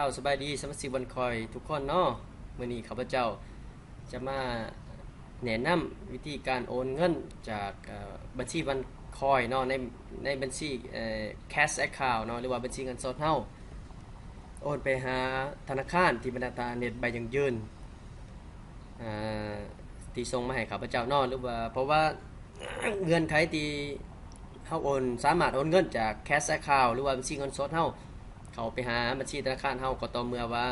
ເຈົ້າ ສະບາຍດີສະມາຊິກວັນຄອຍທຸກຄົນເນາະ. ມື້ນີ້ຂ້າພະເຈົ້າຈະມາແນະນຳວິທີການໂອນເງິນຈາກ ເອີ ບັນຊີວັນຄອຍເນາະ ໃນ ໃນບັນຊີ ເອີ cash account ເນາະ ຫຼືວ່າບັນຊີເງິນສົດເຮົາ ໂອນໄປຫາທະນາຄານທີ່ບັນດາທ່ານເຮັດໃບຢັ້ງຢືນ ເອີ ທີ່ສົ່ງມາໃຫ້ຂ້າພະເຈົ້າເນາະ ຫຼືວ່າ ເພາະວ່າເງື່ອນໄຂທີ່ເຮົາໂອນ ສາມາດໂອນເງິນຈາກ cash account ຫຼືວ່າບັນຊີເງິນສົດເຮົາ ເຂົ້າໄປຫາບັນຊີທະນາຄານເຮົາ ກໍຕໍ່ເມື່ອວ່າ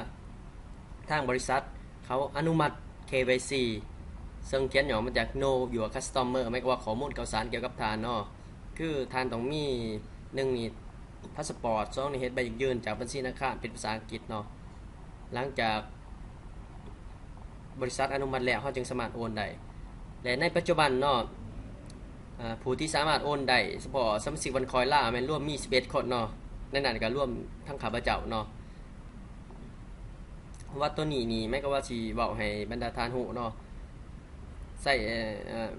ທາງບໍລິສັດເຂົາອະນຸມັດ ເຄວາຍຊີ ເຊິ່ງຂຽນຫຍໍ້ມາຈາກ Know Your Customer ໝາຍຄວາມວ່າຂໍ້ມູນຂ່າວສານກ່ຽວກັບທ່ານເນາະ ຄືທ່ານຕ້ອງມີ ໜຶ່ງນີ້ພາສປອດ ສອງນີ້ເຮັດໃບຢັ້ງຢືນຈາກບັນຊີທະນາຄານເປັນພາສາອັງກິດເນາະ. ຫຼັງຈາກບໍລິສັດອະນຸມັດແລ້ວ ເຮົາຈຶ່ງສາມາດໂອນໄດ້ ແລະ ໃນປັດຈຸບັນເນາະ ອາ ຜູ້ທີ່ສາມາດໂອນໄດ້ສະເພາະສະມາຊິກວັນຄອຍລາວແມ່ນລວມມີສິບເອັດຄົນເນາະ ໃນນັ້ນກໍລວມທັງຂ້າພະເຈົ້າເນາະ. ເພາະວ່າໂຕນີ້ນີ້ ໝາຍຄວາມວ່າຊິເວົ້າໃຫ້ບັນດາທ່ານຮູ້ເນາະ ໃຊ້ ເອີ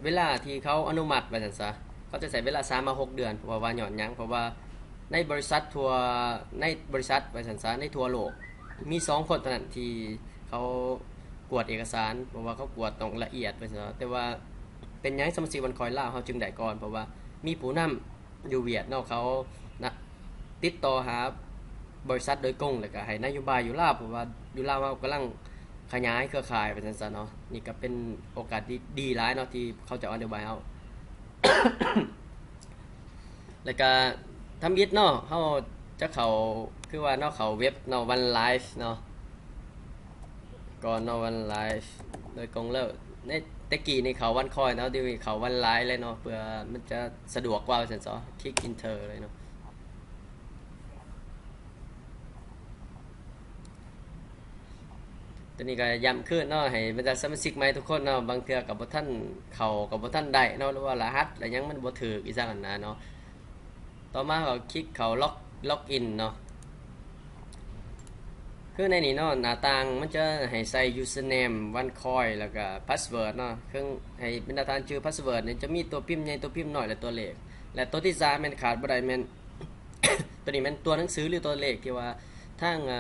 ເວລາທີ່ເຂົາອະນຸມັດວ່າຊັ້ນຊະ ເຂົາຈະໃຊ້ເວລາສາມມາຫົກເດືອນ ເພາະວ່າ ວ່າຍ້ອນຫຍັງ ເພາະວ່າໃນບໍລິສັດທົ່ວ ໃນບໍລິສັດວ່າຊັ້ນຊະ ໃນທົ່ວໂລກ ມີສອງຄົນເທົ່ານັ້ນທີ່ເຂົາກວດເອກະສານ ເພາະວ່າເຂົາກວດຕ້ອງລະອຽດວ່າຊັ້ນຊະ. ແຕ່ວ່າເປັນຫຍັງສະມາຊິກວັນຄອຍລາວເຮົາຈຶ່ງໄດ້ກ່ອນ ເພາະວ່າມີຜູ້ນຳຢູ່ຫວຽດເນາະ ເຂົານະ ຕິດຕໍ່ຫາບໍລິສັດໂດຍກົງ ແລ້ວກໍໃຫ້ນະໂຍບາຍຢູ່ລາວ ເພາະວ່າຢູ່ລາວເຮົາກຳລັງຂະຫຍາຍເຄືອຂ່າຍວ່າຊັ້ນຊະເນາະ. ນີ້ກໍເປັນໂອກາດທີ່ດີຫຼາຍເນາະ ທີ່ເຂົາເຈົ້າອະນຸບາຍເຮົາ ແລ້ວກະທຳອິດເນາະ ເຮົາຈະເຂົ້າ ຄືວ່າເນາະ ເຂົ້າເວັບເນາະ One Life ເນາະ ກ່ອນເນາະ One Life ໂດຍກົງເລີຍ. ໃນແຕ່ກີ້ນີ້ເຂົ້າວັນຄອຍເນາະ ດຽວນີ້ເຂົ້າວັນລາຍເລີຍເນາະ ເພື່ອມັນຈະສະດວກກວ່າວ່າຊັ້ນຊະ ຄລິກ Enter ເລີຍເນາະ. ໂຕນີ້ກໍຢ້ຳຄືນເນາະ ໃຫ້ບັນດາສະມາຊິກໃໝ່ທຸກຄົນເນາະ ບາງເທື່ອກໍບໍ່ທັນເຂົ້າ ກໍບໍ່ທັນໄດ້ເນາະ ຫຼືວ່າລະຫັດລະຫຍັງມັນບໍ່ຖືກອີ່ຫຍັງຫັ້ນນະເນາະ. ຕໍ່ມາກໍຄລິກເຂົ້າ Log Log In ເນາະ ຄືໃນນີ້ເນາະ ໜ້າຕ່າງມັນຈະໃຫ້ໃສ່ Username ວັນຄອຍ ແລ້ວກໍ Password ເນາະ ເຊິ່ງໃຫ້ບັນດາທ່ານຈື່ Password ນີ້ຈະມີຕົວພິມໃຫຍ່ ຕົວພິມນ້ອຍ ແລະ ຕົວເລກ ແລະ ຕົວທີສາມແມ່ນຂາດບໍ່ໄດ້ແມ່ນ ຕົວນີ້ແມ່ນຕົວໜັງສື ຫຼື ຕົວເລກທີ່ວ່າທາງ ເອີ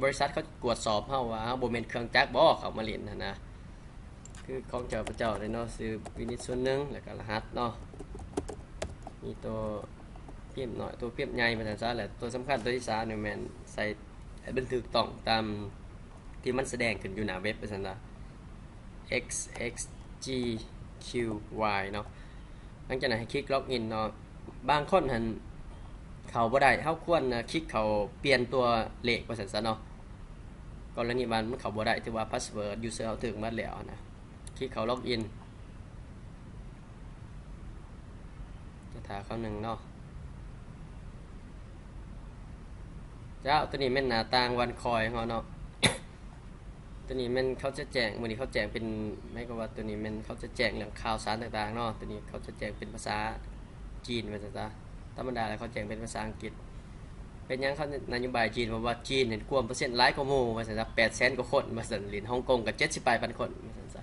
ບໍລິສັດເຂົາກວດສອບເຮົາວ່າເຮົາບໍ່ແມ່ນເຄື່ອງຈັກບໍ ເຂົ້າມາຫຼິ້ນຫັ້ນນະ. ຄືຂອງເຈົ້າພະເຈົ້າເດ້ເນາະ ຊື່ວິນິດສ່ວນໜຶ່ງ ແລ້ວກໍລະຫັດເນາະ ມີຕົວພິມນ້ອຍ ຕົວພິມໃຫຍ່ວ່າຊັ້ນຊະ ແລະ ຕົວສຳຄັນຕົວທີສາມນີ້ແມ່ນໃສ່ໃຫ້ມັນຖືກຕ້ອງຕາມທີ່ມັນສະແດງຂຶ້ນຢູ່ໜ້າເວັບວ່າຊັ້ນຊະ X X G Q Y ເນາະ. ຫຼັງຈາກນັ້ນໃຫ້ຄລິກ Log In ເນາະ. ບາງຄົນຫັ້ນເຂົ້າບໍ່ໄດ້ ເຮົາຄວນ ອາ ຄລິກເຂົ້າປ່ຽນຕົວເລກວ່າຊັ້ນຊະເນາະ. ກໍລະນີວ່າມັນເຂົ້າບໍ່ໄດ້ ຖືວ່າ password user ເຮົາຖືກໝົດແລ້ວຫັ້ນນະ. ຄລິກເຂົ້າ Log In ຈະຖ້າຄາວໜຶ່ງເນາະ. ເຈົ້າ ຕົວນີ້ແມ່ນໜ້າຕ່າງວັນຄອຍຂອງເຮົາເນາະ. ຕົວນີ້ແມ່ນເຂົາຈະແຈ້ງ ມື້ນີ້ເຂົາແຈ້ງເປັນ ໝາຍຄວາມວ່າຕົວນີ້ແມ່ນເຂົາຈະແຈ້ງເລື່ອງຂ່າວສານຕ່າງໆເນາະ. ຕົວນີ້ເຂົາຈະແຈ້ງເປັນພາສາຈີນວ່າຊັ້ນຊະ. ທຳມະດາແລ້ວເຂົາແຈ້ງເປັນພາສາອັງກິດ. ເປັນຫຍັງເຂົານະໂຍບາຍຈີນ? ເພາະວ່າຈີນເຫັນກວມເປີເຊັນຫຼາຍກວ່າໝູ່ວ່າຊັ້ນຊະ. ແປດແສນກວ່າຄົນວ່າຊັ້ນ. ຫຼິ້ນຮົງກົງກໍເຈັດສິບປາຍພັນຄົນວ່າຊັ້ນຊະ.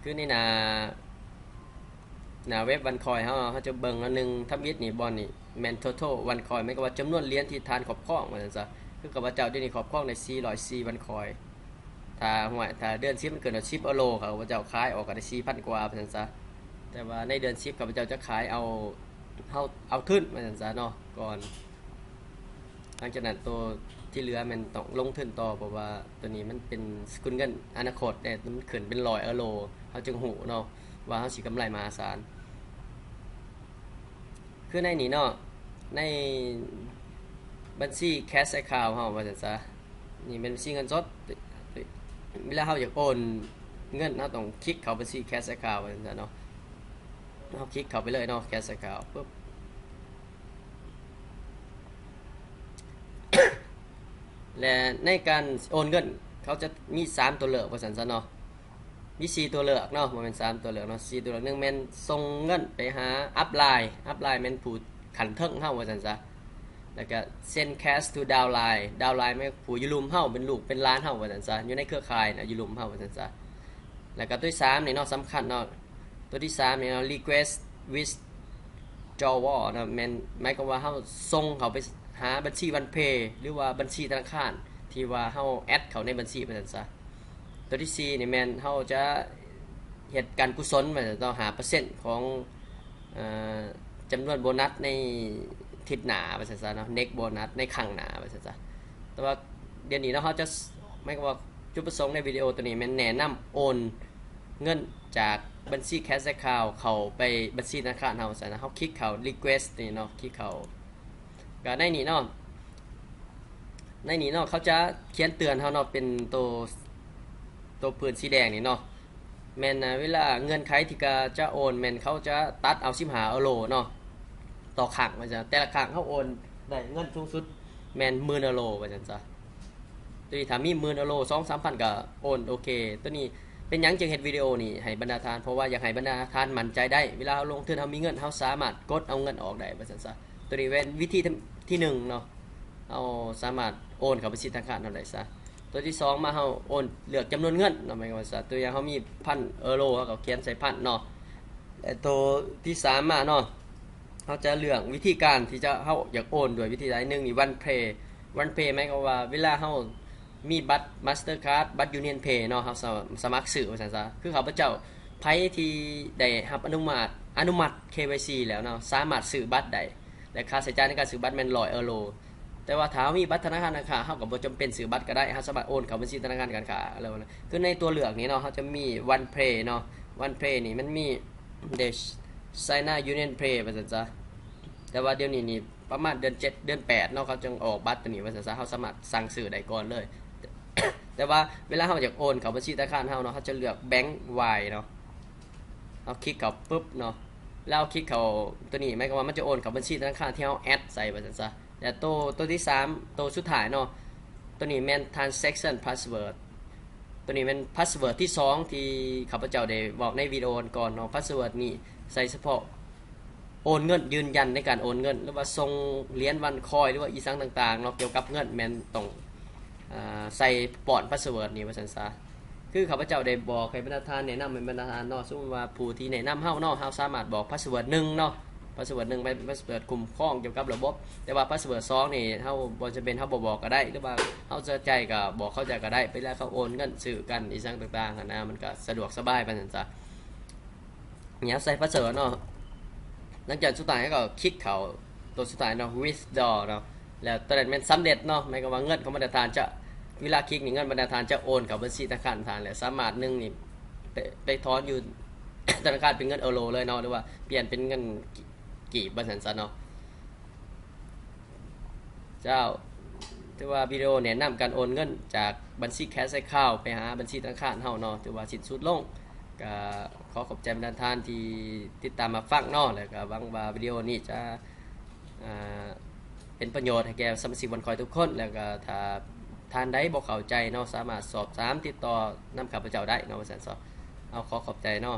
ຄືໃນໜ້າ ໜ້າເວັບວັນຄອຍເຮົາເນາະ ເຮົາຈະເບິ່ງເນາະ ໜຶ່ງ ທຳອິດນີ້ ບ່ອນນີ້ແມ່ນ total ວັນຄອຍ ໝາຍຄວາມວ່າຈຳນວນຫຼຽນທີ່ທ່ານຄອບຄອງວ່າຊັ້ນຊະ. ຄືຂ້າພະເຈົ້າດຽວນີ້ຄອບຄອງໄດ້ສີ່ຮ້ອຍສີ່ວັນຄອຍ. ຖ້າ ຫ້ວຍ ຖ້າເດືອນສິບມັນເກີນຮອດສິບເອີໂລ ຂ້າພະເຈົ້າຂາຍອອກກໍໄດ້ສີ່ພັນກວ່າວ່າຊັ້ນຊະ. ແຕ່ວ່າໃນເດືອນສິບຂ້າພະເຈົ້າຈະຂາຍເອົາ ເຮົາເອົາທຶນວ່າຊັ້ນຊະເນາະ ກ່ອນ. ຫຼັງຈາກນັ້ນໂຕທີ່ເຫຼືອແມ່ນຕ້ອງລົງທຶນຕໍ່ ເພາະວ່າໂຕນີ້ມັນເປັນສະກຸນເງິນອະນາຄົດເດ້ ມັນຂຶ້ນເປັນຮ້ອຍເອີໂລ ເຮົາຈຶ່ງຮູ້ເນາະວ່າເຮົາຊິກຳໄລມະຫາສານ. ຄືໃນນີ້ເນາະ ໃນບັນຊີ cash account ເຮົາວ່າຊັ້ນຊະ ນີ້ແມ່ນບັນຊີເງິນສົດ. ເວລາເຮົາຢາກໂອນເງິນ ເຮົາຕ້ອງຄລິກເຂົ້າບັນຊີ cash account ວ່າຊັ້ນຊະເນາະ. ເຮົາຄລິກເຂົ້າໄປເລີຍເນາະ cash account ປຶບ ແລະ ໃນການໂອນເງິນ ເຂົາຈະມີສາມຕົວເລືອກວ່າຊັ້ນຊະເນາະ. ມີສີ່ຕົວເລືອກເນາະ ບໍ່ແມ່ນສາມຕົວເລືອກເນາະ ສີ່ຕົວເລືອກ. ໜຶ່ງແມ່ນສົ່ງເງິນໄປຫາ upline upline ແມ່ນຜູ້ຂັ້ນເທິງເຮົາວ່າຊັ້ນຊະ. ແລ້ວກໍ send cash to downline downline ແມ່ນຜູ້ຢູ່ລຸ່ມເຮົາ ເປັນລູກເປັນຫຼານເຮົາວ່າຊັ້ນຊະ ຢູ່ໃນເຄືອຂ່າຍນະ ຢູ່ລຸ່ມເຮົາວ່າຊັ້ນຊະ. ແລ້ວກໍຕົວທີສາມນີ້ເນາະ ສຳຄັນເນາະ ຕົວທີສາມນີ້ເນາະ request with withdrawal ເນາະ ແມ່ນໝາຍຄວາມວ່າເຮົາສົ່ງເຂົ້າໄປຫາບັນຊີ OnePay ຫຼືວ່າບັນຊີທະນາຄານທີ່ວ່າເຮົາແອັດເຂົ້າໃນບັນຊີວ່າຊັ້ນຊະ. ຕົວທີສີ່ນີ້ແມ່ນເຮົາຈະເຮັດການກຸສົນວ່າຊັ້ນເນາະ ຫ້າເປີເຊັນຂອງ ເອີ ຈຳນວນໂບນັດໃນທິດໜ້າວ່າຊັ້ນຊະເນາະ next bonus ໃນຄັ້ງໜ້າວ່າຊັ້ນຊະ. ແຕ່ວ່າດຽວນີ້ເນາະ ເຮົາຈະ ໝາຍຄວາມວ່າຈຸດປະສົງໃນວິດີໂອຕົວນີ້ແມ່ນແນະນຳໂອນເງິນຈາກບັນຊີ cash account ເຂົ້າໄປບັນຊີທະນາຄານເຮົາວ່າຊັ້ນນະ. ເຮົາຄລິກເຂົ້າ request ນີ້ເນາະ ຄລິກເຂົ້າ ກໍໃນນີ້ເນາະ ໃນນີ້ເນາະ ເຂົາຈະຂຽນເຕືອນເຮົາເນາະ ເປັນໂຕ ໂຕພື້ນສີແດງນີ້ເນາະ ແມ່ນ ອາ ເວລາເງື່ອນໄຂທີ່ກະຈະໂອນ ແມ່ນເຂົາຈະຕັດເອົາສິບຫ້າເອີໂຣເນາະ ຕໍ່ຄັ້ງວ່າຊັ້ນ. ແຕ່ລະຄັ້ງເຮົາໂອນໄດ້ເງິນສູງສຸດແມ່ນໝື່ນເອີໂຣວ່າຊັ້ນຊະ. ໂດຍທີ່ຖ້າມີໝື່ນເອີໂຣ ສອງສາມພັນ ກໍໂອນໂອເຄ. ໂຕນີ້ເປັນຫຍັງຈຶ່ງເຮັດວິດີໂອນີ້ໃຫ້ບັນດາທ່ານ ເພາະວ່າຢາກໃຫ້ບັນດາທ່ານໝັ້ນໃຈໄດ້ ເວລາເຮົາລົງທຶນ ເຮົາມີເງິນ ເຮົາສາມາດກົດເອົາເງິນອອກໄດ້ວ່າຊັ້ນຊະ. ໂຕນີ້ແມ່ນວິທີທີໜຶ່ງເນາະ ເຮົາສາມາດໂອນເຂົ້າບັນຊີທະນາຄານເຮົາໄດ້ຊະ. ໂຕທີສອງມາ ເຮົາໂອນ ເລືອກຈຳນວນເງິນເນາະ ໝາຍຄວາມວ່າ ຕົວຢ່າງເຮົາມີພັນເອີໂຣ ເຮົາກໍຂຽນໃສ່ພັນເນາະ. ແລະໂຕທີສາມມາເນາະ ເຮົາຈະເລືອກວິທີການທີ່ຈະ ເຮົາຢາກໂອນດ້ວຍວິທີໃດ. ໜຶ່ງນີ້ OnePay OnePay ໝາຍຄວາມວ່າເວລາເຮົາມີບັດ Mastercard ບັດ UnionPay ເນາະ ເຮົາສາ ສາມາດຊື້ວ່າຊັ້ນຊະ. ຄືຂ້າພະເຈົ້າ ໃຜທີ່ໄດ້ຮັບອະນຸມາດ ອະນຸມັດ KYC ແລ້ວເນາະ ສາມາດຊື້ບັດໄດ້ ແລະຄ່າໃຊ້ຈ່າຍໃນການຊື້ບັດແມ່ນຮ້ອຍເອີໂຣ. ແຕ່ວ່າຖ້າເຮົາມີບັດທະນາຄານການຄ້າ ເຮົາກໍບໍ່ຈຳເປັນຊື້ບັດກໍໄດ້ ເຮົາສາມາດໂອນເຂົ້າບັນຊີທະນາຄານການຄ້າເລີຍ. ຄືໃນຕົວເລືອກນີ້ເນາະ ເຮົາຈະມີ OnePay ເນາະ OnePay ນີ້ມັນມີ China UnionPay ວ່າຊັ້ນຊະ. ແຕ່ວ່າດຽວນີ້ນີ້ປະມານເດືອນເຈັດ ເດືອນແປດເນາະ ເຂົາຈຶ່ງອອກບັດໂຕນີ້ວ່າຊັ້ນຊະ. ເຮົາສາມາດສັ່ງຊື້ໄດ້ກ່ອນເລີຍ. ແຕ່ວ່າເວລາເຮົາຢາກໂອນເຂົ້າບັນຊີທະນາຄານເຮົາເນາະ ເຮົາຈະເລືອກ Bank Wire ເນາະ ເຮົາຄລິກເຂົ້າປຶບເນາະ ແລ້ວເຮົາຄລິກເຂົ້າໂຕນີ້ ໝາຍຄວາມວ່າມັນຈະໂອນເຂົ້າບັນຊີທະນາຄານທີ່ເຮົາແອັດໃສ່ວ່າຊັ້ນຊະ. ແລະໂຕ ໂຕທີສາມ ໂຕສຸດທ້າຍເນາະ ໂຕນີ້ແມ່ນ transaction password ໂຕນີ້ແມ່ນ password ທີສອງທີ່ຂ້າພະເຈົ້າໄດ້ບອກໃນວິດີໂອກ່ອນເນາະ. password ນີ້ໃສ່ສະເພາະໂອນເງິນ ຢືນຢັນໃນການໂອນເງິນ ຫຼືວ່າສົ່ງຫຼຽນວັນຄອຍ ຫຼືວ່າອີ່ສັງຕ່າງໆເນາະ ກ່ຽວກັບເງິນ ແມ່ນຕ້ອງ ອາ ໃສ່ປ້ອນ password ນີ້ວ່າຊັ້ນຊະ. ຄືຂ້າພະເຈົ້າໄດ້ບອກໃຫ້ບັນດາທ່ານ ແນະນຳໃຫ້ບັນດາທ່ານເນາະ ສົມມຸດວ່າຜູ້ທີ່ແນະນຳເຮົາເນາະ ເຮົາສາມາດບອກ password ໜຶ່ງເນາະ password ໜຶ່ງເປັນ password ຄຸ້ມຄອງກ່ຽວກັບລະບົບ. ແຕ່ວ່າ password ສອງນີ້ ເຮົາບໍ່ຈຳເປັນ ເຮົາບໍ່ບອກກໍໄດ້ ຫຼືວ່າເຮົາເຊື່ອໃຈກໍບອກເຂົາເຈົ້າກໍໄດ້ ເວລາເຂົາໂອນເງິນຊື້ກັນອີ່ສັງຕ່າງໆຫັ້ນນະ ມັນກໍສະດວກສະບາຍວ່າຊັ້ນຊະ. ນີ້ເຮົາໃສ່ password ເນາະ ຫຼັງຈາກສຸດທ້າຍເຮົາກໍຄລິກເຂົ້າໂຕສຸດທ້າຍເນາະ withdraw ເນາະ ແລ້ວໂຕນັ້ນແມ່ນສຳເລັດເນາະ ໝາຍຄວາມວ່າເງິນຂອງບັນດາທ່ານຈະ ເວລາຄລິກນີ້ ເງິນບັນດາທ່ານຈະໂອນເຂົ້າບັນຊີທະນາຄານທ່ານ ແລ້ວສາມາດ ໜຶ່ງນີ້ ໄປ ໄປຖອນຢູ່ທະນາຄານເປັນເງິນເອີໂຣເລີຍເນາະ ຫຼືວ່າປ່ຽນເປັນເງິນກີບວ່າຊັ້ນຊະເນາະ. ເຈົ້າ ຖືວ່າວິດີໂອແນະນຳການໂອນເງິນຈາກບັນຊີ Cash Account ໄປຫາບັນຊີທະນາຄານເຮົາເນາະ ຖືວ່າສິ້ນສຸດລົງ. ກໍຂໍຂອບໃຈບັນດາທ່ານທີ່ຕິດຕາມຮັບຟັງເນາະ ແລ້ວກໍຫວັງວ່າວິດີໂອນີ້ຈະ ອາ ເປັນປະໂຫຍດໃຫ້ແກ່ສະມາຊິກບ່ອນຄອຍທຸກຄົນ. ແລ້ວກໍຖ້າທ່ານໃດບໍ່ເຂົ້າໃຈເນາະ ສາມາດສອບຖາມຕິດຕໍ່ນຳຂ້າພະເຈົ້າໄດ້ເນາະ ວ່າຊັ້ນຊະ. ເອົາ ຂໍຂອບໃຈເນາະ.